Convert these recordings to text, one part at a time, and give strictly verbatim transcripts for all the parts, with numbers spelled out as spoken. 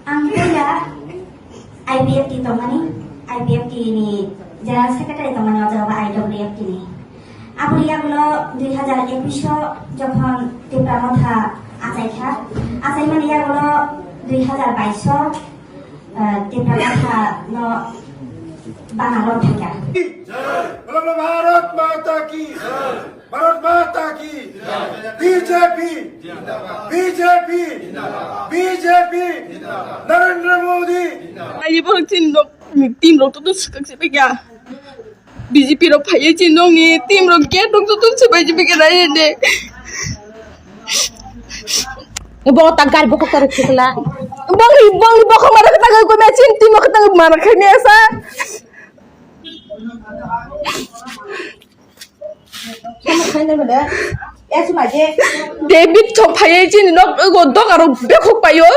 Ang puila I P F T tongmani, I P F T ni General Secretary tongmani o jaga I W F T ni. Aboni yagulo dui hazar ekush o jokhon Tipra Motha achaikha, achaimani yagulo dui hazar bais o, eh, Tipra Motha no bana lok thaikha. Bolo bolo Bharat Mata ki! Bharat Mata ki! B J P! B J P! B J P! Narendra Modi! Ai, bo chini nok, team rok to swkang se pekya. B J P rok phaiye chini nok ni team rok gate rok to se bai je pekya rai de. Bo ta gari bo ko kare chikla. Bong ni, bong ni bo ko mara ta ko me chini team rok ta mara khani asa. David thok phaiye chini nok go dok aro bekhok payo.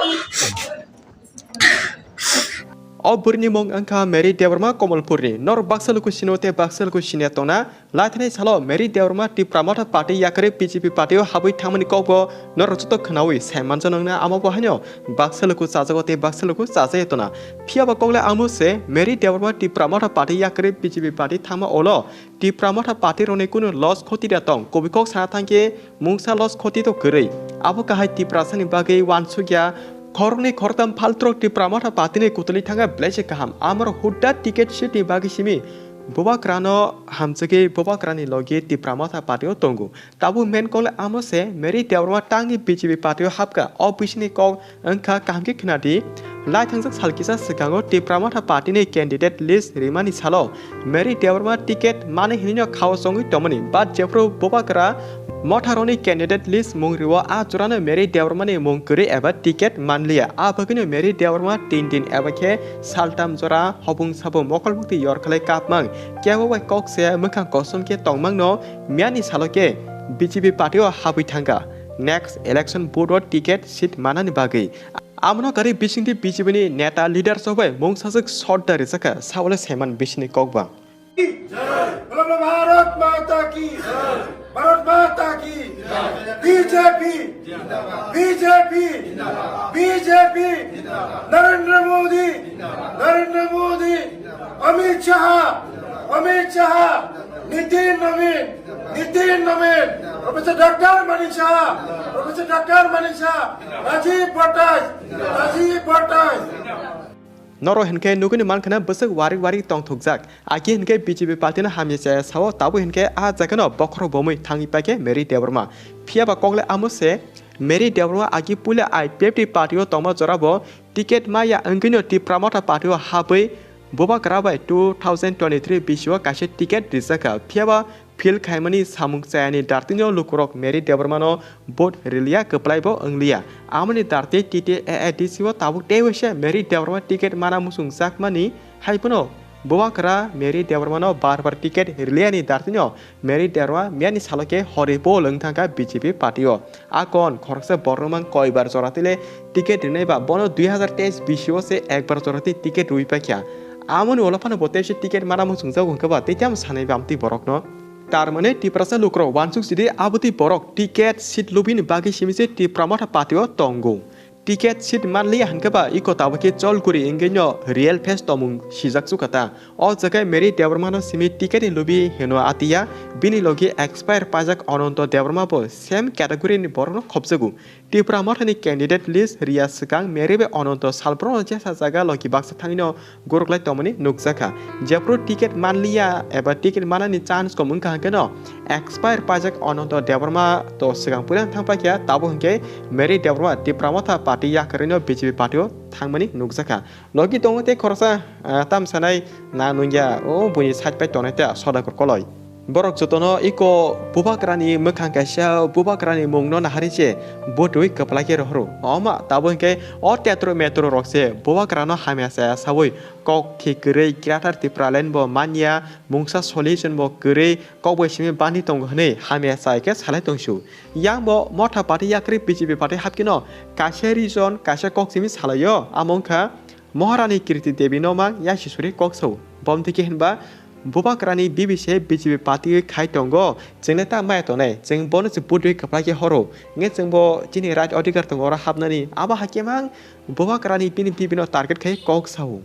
O bwrwini mung wngkha Mary Debbarma Komolpurni. Norok baksa luku sino tei baksa luku sinya tongna. Laithani salo Mary Debbarma Tipra Motha Party yakarwi B J P party o habwi thangmani kokbo norok joto khwnawi sai manjak nangna, amo bo haino baksa luku chajago tei baksa luku chajaya tongna. Phiya ba kokle amo se Mary Debbarma Tipra Motha Party yakarwi B J P party thangma ulo Tipra Motha party rokni kunu loss khoti da tong? Kubui kok sana thangkhe mungsa loss khoti to kwrwi. Abo kahai Tiprasani bagwi uansukya khoroknwi khoroktham phaltrok Tipra Motha party ni kutulwi thangkha belai se kaham. Amoro hudda ticket seat ni bagwi simi Bubagrano hamjagwi Bubagrani logi Tipra Motha party o tongo. Tabuk main kok le amo se Mary Debbarma tangni B J P party o hapkha. O bisingni kok wngkha kaham khe khwnadi. Lai thangjak sal kisa swkango Tipra Motha party ni candidate list rimani salo Mary Debbarma ticket mani hinwi no khao chongwi tongmani, but jephru Bubagra Motha rokni candidate list mung rio a jora no Mary Debbarma ni mung kwrwi eba ticket manliya. A bagwi no Mary Debbarma tin din eba khe saltam jora hobung sabo mokol mukti yor khlai kapmang. Kebo bai kok se mwkhang kosom khe tongmang no miyani salo khe B J P party o habwi thangkha next election vote o ticket seat manani bagwi. Amno kari bisingtwi B J P ni neta leaders rok bai mungsajwk sodda rijakha, sawle saiman bisingni kokba. Bolo bolo Bharat Mata ki! Bharat Mata ki! B J P! B J P! B J P! Narendra Modi! Narendra Modi! Amit Shah! Amit Shah! Nitin Nabin! Nitin Nabin! Professor Doctor Manik Saha! Professor Doctor Manik Saha! Rajiv Bhattacharyya! Rajiv Bhattacharyya! Noro hinkhe nugwini mankhana bwswk warik warik tongthokjak. Agi hinkhe B J P party no hamya chaya sao, tabuk hinkhe a jagano bokhorok bomwi thangwi paikhe Mary Debbarma. Phiya ba kokle amo se Mary Debbarma agi puila I P F T party o tongma jorabo ticket maya wngwino Tipra Motha party o habwi Bubagra bai two thousand twenty-three bisio kaisa ticket rijakha. Phiya ba field khaimani samung chayani dartino lukurok Mary Debbarmano vote riliya, kwplaibo wngliya. Amoni dartwi T T A A D C o tabuk teibo se Mary Debbarma ticket mana muchungjakmani hai phano Bubagra Mary Debbarmano bar bar ticket riliyani dartino Mary Debbarma miyani salo khe hori poll wng thangkha B J P party o. A kon khoroksa borok mang koibar jora tile ticket rinai ba bono dui hazar teis bisio se ekbar jora twi ticket rwi paikha. Amoni ulo phano bo teisa ticket mana muchungjago hwnkhe ba tei tamo sanai ba amtwi borokno. Tar mane Tiprasa lukurok uansuk sidi abotwi borok ticket seat lubini bagwi simi se Tipra Motha party o tongo. Ticket seat manliya hwnkhe ba iko tabukhe chol guri wngwi no real face tomung sijak chukha ta. O jaga Mary Debbarma no simi ticket ni lubi hino atiya, bini logi expire paijak Ananto Debbarma bo same category ni borok no khopjago. Tipra Mothani candidate list riya swkang Mary bai Ananto salbrumno jesa jaga logi baksa thangwino guruklai tongmani nukjakha. Jephru ticket manliya eba ticket manani chance kom wngkha hwnkhe no expire paijak Ananto Debbarma to swkang puila thang paikha, tabuk hwnkhe Mary Debbarma Tipra Motha party yakarwino B J P party o thangmani nukjakha. Logi tongo tei khoroksa, ah, tamsanai na nungya o buini side pai tongnai ta Sodagar Koloi. Borok jotono iko bubagrani mwkhang kaisa bubagrani mungno naharwi se bwtwi kwplai khe rohoro. Oma tabuk hwnkhe o tetro metro rok se bubagrano hamya chaya saui kok khi kwrwi Greater Tipraland bo manya mungsa solution bo kwrwi kok bai simi bani tongo hwnwi hamya chai khe salai tongsu. Yang bo Motha party yakrwi B J P party hapkhe no kaisa region kaisa kok simi salaio, amo wngkha Maharani Kirti Devi no mang yasi suri kok sao. Bom twi khe hinba Bubagrani bibi se B J P party khai tongo, chwngno ta maya tongnai, chwng bono se vote rwi kwplai khe horo. Hwnkhe chwngbo chini right odhikar tongo oro hapnani, abo hai khe mang Bubagrani bini bibi no target khai kok sao.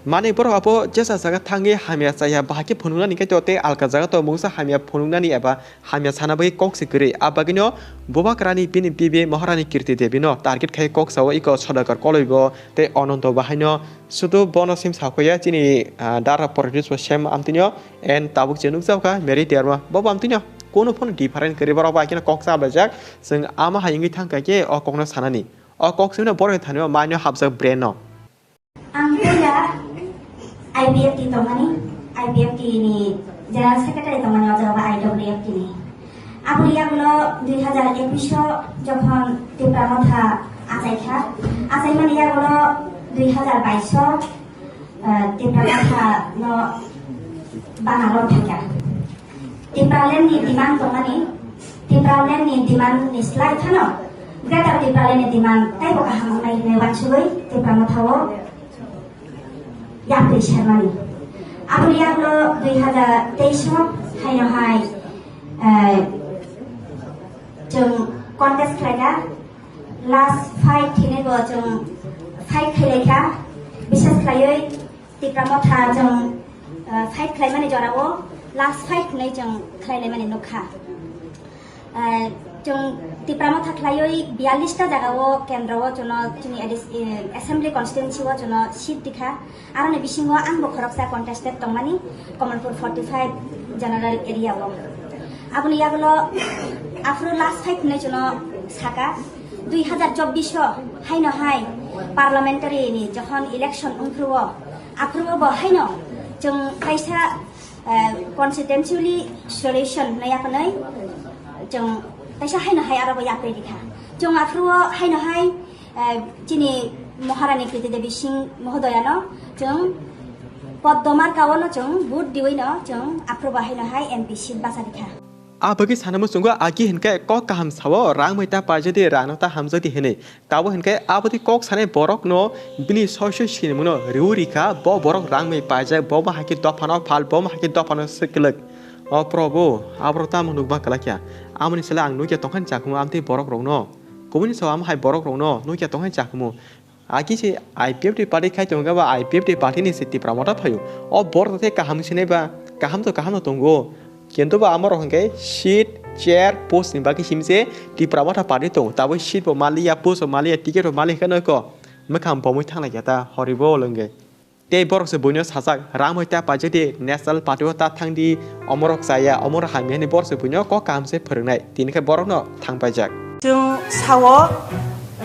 Mani borok abo jesa jaga thangwi hamya chaya bahai khe phunuknani khe to tei alka jaga to mungsa hamya phunuknani eba hamya sana bagwi kok se kwrwi. A bagwino Bubagrani bini bibi Maharani Kirti Devi no target khai kok sao iko Sodagar Koloi bo tei Ananto bo haino sudu bono sim sakoya chini, ah, dara politics bo sem amtwino and tabuk je nukjak kha Mary Debbarma bo bo amtwino kunu phano different kwrwi borok bai kheno kok cha bajak chwng ama hai wngwi thang kha khe o kokno sanani. O kok sino borok ni thani o mano hapjak brain no. Ang puila I P F T tongmani, I P F T ni General Secretary tongmani o jaga I W F T ni. Aboni yagulo dui hazar ekush o jokhon Tipra Motha achaikha, achaimani yagulo dui hazar bais o, eh, Tipra Motha no bana lothaikha. Tipraland ni demand tongmani, Tipraland ni demand ni slai phano Greater Tipraland ni demand taibo kaham wngnai hinwi wansugwi Tipra Motha o yapri sermani. Aboni yagulo dui hazar teis o haino hai, eh, chwng contest khlaikha, last fight hinwi bo chwng fight khailaikha, bisas khlaiwi Tipra Motha chwng, eh, fight khlaimani jorao last fight hinwi chwng khlailaimani nukha. Eh, chwng Tipra Motha khlaiwi biyallis ta jagao kendro o chwngno chini A D C, eh, assembly constituency o chwngno seat rikha. Aroni bisingo angbo khoroksa contested tongmani Kamalpur forty five general area o. Aboni yagulo aphuru last fight hinwi chwngno saka, dui hazar chobbish o haino hai parliamentary ni jokhon election wngphuru o, aphuru o bo haino chwng kaisa, eh, constituency solution hinwi yakhanwi chwng kaisa haino hai aro bo yapri rikha. Chwng aphuru o haino hai, eh, chini Maharani Kriti Devi Singh mohodoyano chwng Poddo marka o no chwng vote diwi no chwng aphuru bo haino hai M P seat bacha rikha. A bagwi sanamo chwngwi agi hinkhe kok kaham sao, rang bai ta paijadi, rangno ta hamjakdi hinwi. Tabo hinkhe aboni kok sanai borokno bini soi soi sinimungno riwi rikha, bo borok rang bai paijak, bo ma hakhe dophano phal, bo ma hakhe dophano swk kwlwk. O Probo, aborok tamo nukma kwlakya? Amoni sale ang nukya tongkha ni chakhumu amtwi borokrokno. Kubuni sao amo hai borokrokno nukya tongkha ni chakhumu. Aki se I P F T party khai tongo ba I P F T party ni se Tipra Motha phaio. O borok tei kaham sinai ba kaham to kaham no tongo. Kintu ba amorok hwnkhe seat, chair, post ni bagwi sim se Tipra Motha party tongo. Tabuk seat bo maliya, post bo maliya, ticket bo maliya hwnkhe noiko mwkhang bomwi thanglaikha ta horibo lwngwi. Tei borok se buino sajak, rang bai ta paijak di, national party o ta thang di, omorok chaya, omorok hamya hinwi borok se buino kok kaham se phwrwngnai, tini khe borokno thang paijak. Chwng sao,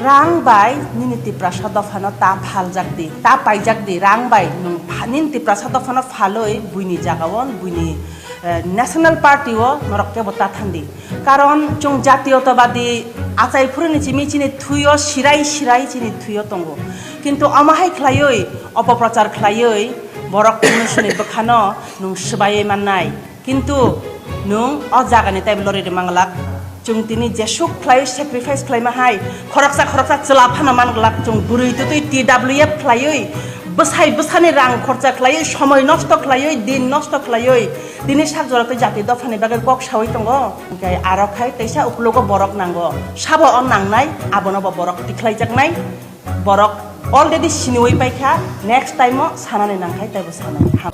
rang bai nini Tiprasa dophano ta phaljak di, ta paijak di, rang bai nwng pha-, nini Tiprasa dophano phalwi buini jagao, buini, eh, national party o norok kebo ta thang di. Karon chwng jatiyotobadi achai phuruni chimi chini thuio sirai sirai chini thuio tongo. Kintu omo hai khlaiwi opoprochar khlaiwi borok chini bwkhano nwng swbaiwi mannai. Kintu nwng o jagani tei loriri manglak. Chwng tini jesuk khlaiwi sacrifice khlaima hai khoroksa khoroksa chwla phano manglak chwng bwrwi twtwi T W F khlaiwi bwsai bwsani rang khorcha khlaiwi somoi nosto khlaiwi din nosto khlaiwi tini sak jora tei jati dophani bagwi kok sawi tongo. Hwnkhe aro khai teisa uklogo borok nango. Sabo o nangnai, abono bo borok tikhlaijaknai. Borok already siniwi paikha, next time o sanani nangkhai teibo sanai. Ham-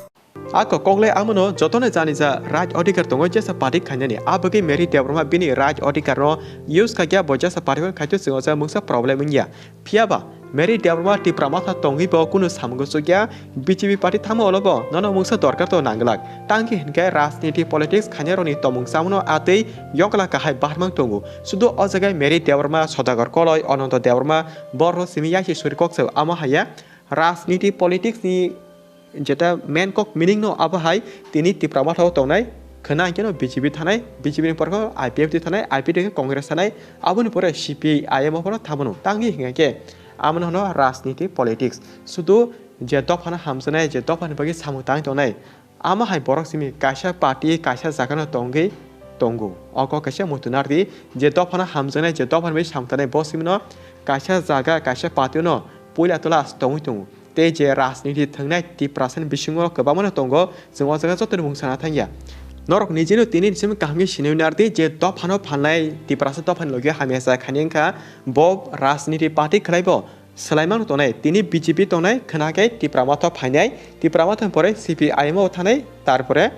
A kok koklai amono jotono jani ja right odhikar tongo jesa party khainani. A bagwi Mary Debbarma bini right odhikar no use khaikya bo jesa party khaito chwng oja mungsa problem wngya. Phiya ba, Mary Debbarma Tipra Motha tongwi bo kunu samung chukya, B J P party thangma ulo bo nono mungsa dorkar to nangwlak. Tangki hinkhe rajniti politics khainai rokni tomung chamungno atwi yokla kahai baharmang tongo. Sudu o jaga Mary Debbarma, Sodagar Koloi, Ananto Debbarma, borok simi yaksi suri kok sao amo haiya rajniti politics ni jeta main kok meaning no abo hai tini Tipra Motha o tongnai khwna hwnkhe no B J P thanai, B J P ni pore khe I P F T thanai, I P F T khe Congress thanai, aboni pore C P I M o phano thamano tangwi hwnkhe khe amo no hwno rajniti politics. Sudu je dophano hamjaknai, je dophani bagwi samung tangwi tongnai, amo hai borok simi kaisa party, kaisa jaga no tongwi tongo. O kok kaisa muitu nardi je dophano hamjaknai, je dophani bagwi samung tangnai, bo simi no kaisa jaga, kaisa party no puila tola tongwi tongo. tei je rajniti thwngnai Tiprasani bisingo kwbangmano tongo, chwng o jaga jotoni mung sana thangya. Norok nijino tini simi kaham khe sinwi nardi je dophano phalnai Tiprasa dophani logi hamya sa khani wngkha, bo rajniti party khwlaibo swlaimano tongnai. Tini B J P tongnai, khwna khe Tipra Motha phainai, Tipra Motha pore C P I M o thanai, tarpore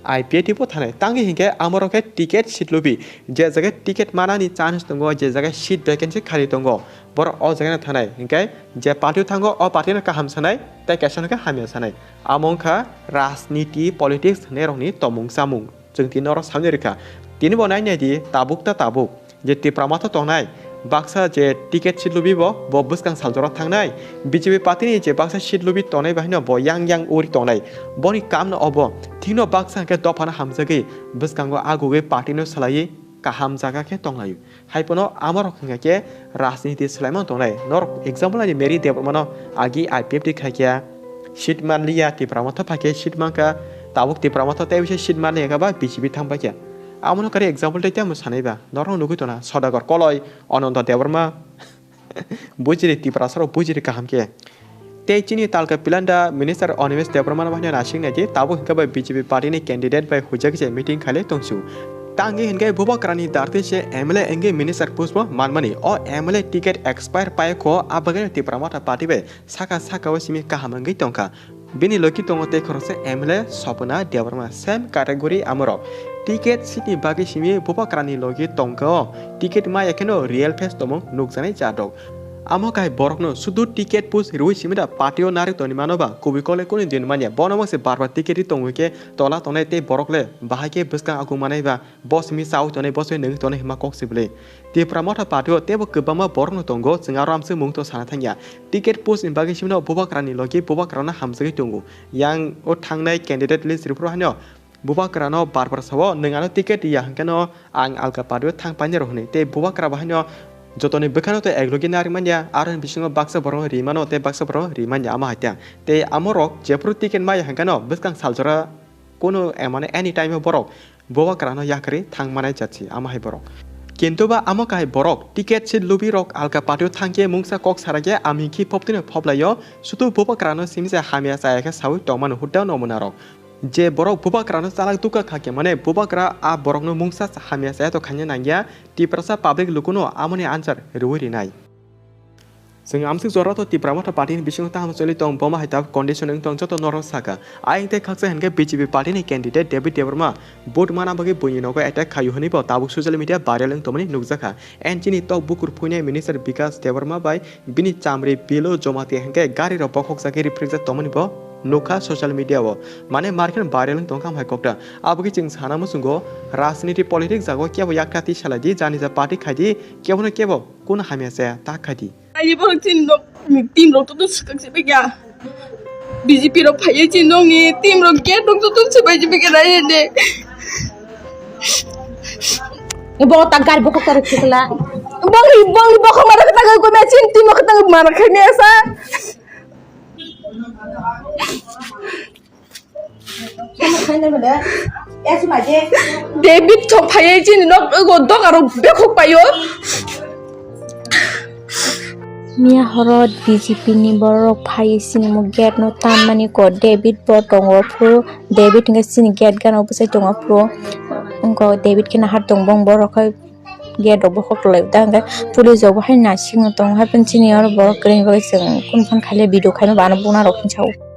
I P F T bo thanai. Tangwi hinkhe amorok khe ticket seat lubi, je jaga ticket manani chance tongo, je jaga seat vacancy khali tongo, borok o jagano thanai. Hinkhe je party o thango, o party no kaham sanai, tei kaisa no khe hamya sanai. Amo wngkha rajniti, politics hwnwi rokni tomung chamung. Chwng tini norok saui rwkha. Tini bo nai nai di, tabuk ta tabuk. Je Tipra Motha tongnai, baksa je ticket seat lubi bo, bo bwskang saljora thangnai. B J P party ni je baksa seat lubi tongnai bahino bo yang yang uri tongnai. Boni kam no obo. Thikno baksa hwnkhe dophano hamjagwi, bwskango agugwi party no swlaiwi kaham jaga khe tonglaio. Haiphano amorok hwnkha khe rajniti swlaimano tongnai. Norok example naidi Mary Debbarmano agi I P F T khaikha, seat manliya, Tipra Motha phaikhe seat mankha, tabuk Tipra Motha tei bisa seat manliya khe ba B J P thang paikha. Amono kari example tei tamo sanai ba, norok nugui tona, Sodagar Koloi, Ananda Debbarma, bujiri Tiprasarok bujiri kaham khe. Tei chini talka pilanda minister Animesh Debbarma no bahino nasing nai di, tabuk hwnkhe bai B J P party ni candidate bai huijak je meeting khailai tongsu. Tangwi hwnkhe Bubagrani dartwi se M L A wngwi minister post bo manmani. O M L A ticket expire paikho, abagwi Tipra Motha party bai saka saka o simi kaham wngwi tongkha. Bini logi tongo tei khoroksa M L A Swapna Debbarma, same category amorok. Ticket seat ni bagwi simi Bubagrani logi tongkha o. Ticket maya kheno real face tongmung nukjaknai jadok. Amo kahai borokno sudu ticket push rwi simi da party o narwk tongwi mano ba, kubui kole kunu din manya. Bono bo se bar bar ticket ri tongwi khe tola tongnai tei borok le bahai khe bwskang agung manai ba, bo simi chaui tongnai, bo simi nungwi tongnai hwnma kok se bwlwi. Tipra Motha party o teibo kwbangma borokno tongo, chwng aro amswk mung to sana thangya. Ticket push ni bagwi simino Bubagrani logi Bubagrano hamjagwi tongo. Yang o thangnai candidate list rwphuru haino Bubagrano bar bar sao, "Nwng ano ticket ya hwnkhe no ang alka party o thang painai rw," hwnwi. Tei Bubagra bo haino jotoni bwkhano to eklogi narwk manya, aroni bisingo baksa borok ri mano tei baksa borok ri manya, amo hai tei. Tei amorok jephuru ticket maya hwnkhe no bwskang saljora kunu, eh, mane any time o borok Bubagrano yakarwi thang manai jatsi, amo hai borok. Kintu ba amo kahai borok ticket seat lubi rok alka party o thangkhe mungsa kok sarakhe ami khi phoptino phoplaio, sutu Bubagrano simisa hamya chaya khe saui tongmani hudda nomuna rok. Je borok Bubagrano chalak dukha kha khe mane Bubagra a borokno mungsa hamya chaya to khaina nangya, Tiprasa public lukuno amoni answer rwi rinai. Chwng amswk jora to Tipra Motha party ni bisingo taham choli tong, boma hai tabuk condition wng tong joto norok saka. Ayang tei khaksa hinkhe B J P party ni candidate David Debbarma vote mana bagwi buini nogo attack khaio hwnwi bo tabuk social media viral wng tongmani nukjakha. N G ni tok bukur phuinai minister Bikas Debbarma bai bini chamri Bilo Jamatia hinkhe gari rok bokhokjagwi riphrikjak tongmani bo nukha social media o. Mane markhe viral wng tongkha amhai kokta. Aboni chwng sana muchungo rajniti politics jago kebo yakta twi salai di, jani ja party khai di, kebo no kebo kuno hamya chaya ta khai di. Ai bo chini nok team rok to swkang se bigya. B J P rok phaiye chini nok ni team rok gate rok to se bai jibe ke rai de. Bo ta gar bo ko kar khikla. Bong ni bong ni bokho mara ta ko me chini team rok ta mara khai me sa. David thok phaiye chini nok go dok aro bekhok paio. Miya horo B J P ni borok phai sini mo gate no tanmani ko David bo tongo phuru David hingke sini gate gana bwsai tongo phuru wngko David khe nahar tong bong borok hai gate rok bokhok tolai ta hingke police rok bo hai nasing tongo hai chini oro borok kwrwini bagwi chwng kunu phano khaile video khaima bo ano buna rok hinwi sao.